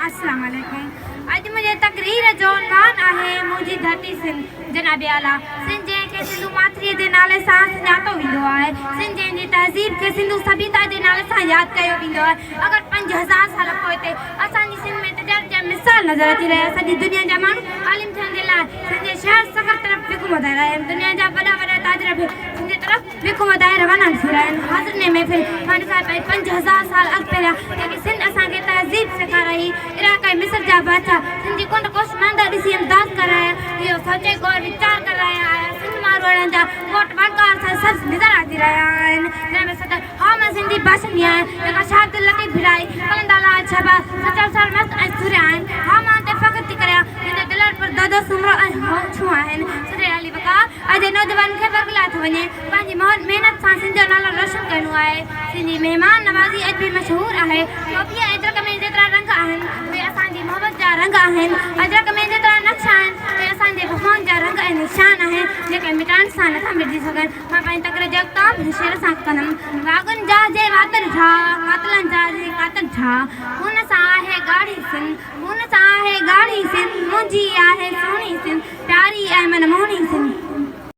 السلام عليڪم. اڄ منهنجي تقرير جو عنوان آهي منهنجي ڌرتي سنڌ. جناب اعليٰ، سنڌ جنهن کي سنڌو ماٿريء جي نالي سان سڃاتو ويندو آهي، سنڌ جنهن جي تهذيب کي سنڌو سڀيتا جي نالي سان ياد ڪيو ويندو آهي، اگر 5000 سال پوئتي اسان جي سنڌ ۾ تجارت جا مثال نظر اچي رهيا، سڄي دنيا جا ماڻهو عالم ٿيڻ جي لاء سنڌ جي شهر سکر طرف وکون وڌائي رهيا آهن، دنيا جا وڏا وڏا تاجر به سنڌ جي طرف وکون وڌائي روانا ٿي رهيا آهن. حاضر ني محفل خان صاحب ۽ 5000 سال اڳ پهريان جيڪي سنڌ اسان کي تهذيب سيکارائي، عراق ۽ مصر جا بادشاهه سنڌ جي ڪنڊ ڪوش مانده ڏسي امداد ڪرايا، اهو سوچي غور ويچار ڪري رهيا آهيان. سنڌ ماروئڙن جا ڳوٺ وڻڪار سان سبز نظر اچي رهيا آهن. جنهن ۾ صدر ها مان سنڌي باشندي آهيان، جيڪا شاهه عبداللطيف ڀٽائي، قلندر لعل شهباز، سچل سرمست ۽ سورهيه آهن. ها مان ان تي فخر ٿي ڪريان، جن جو دلڙ پر دودو سومرو ۽ هوڇون آهن. صدر علي وقار اڄ جي نوجوانن کي ورغلايو ٿو وڃي. پنهنجي محنت سان سنڌ جو نالو روشن ڪرڻو آهي. سنڌي مهمان نوازي اڄ به مشهور آهي. ٽوپي ۽ اجرڪ ۾ جيترا رنگ آهن، اهي اسان جي محبت جا رنگ آهن. اجرڪ ۾ جيترا نقش آهن، اهي اسان جي وفائن جا رنگ ۽ نشان آهن، جيڪي مٽائڻ سان نٿا مٽجي سگهن. مان پنهنجي تقرير جو اختتام هن شعر سان ڪندم. واڳن جا جي واتر ڇا، قاتلن جا جي قاتل ڇا، خون سان آهي ڳاڙهي سنڌ. خون سان آهي ڳاڙهي سنڌ، منهنجي آهي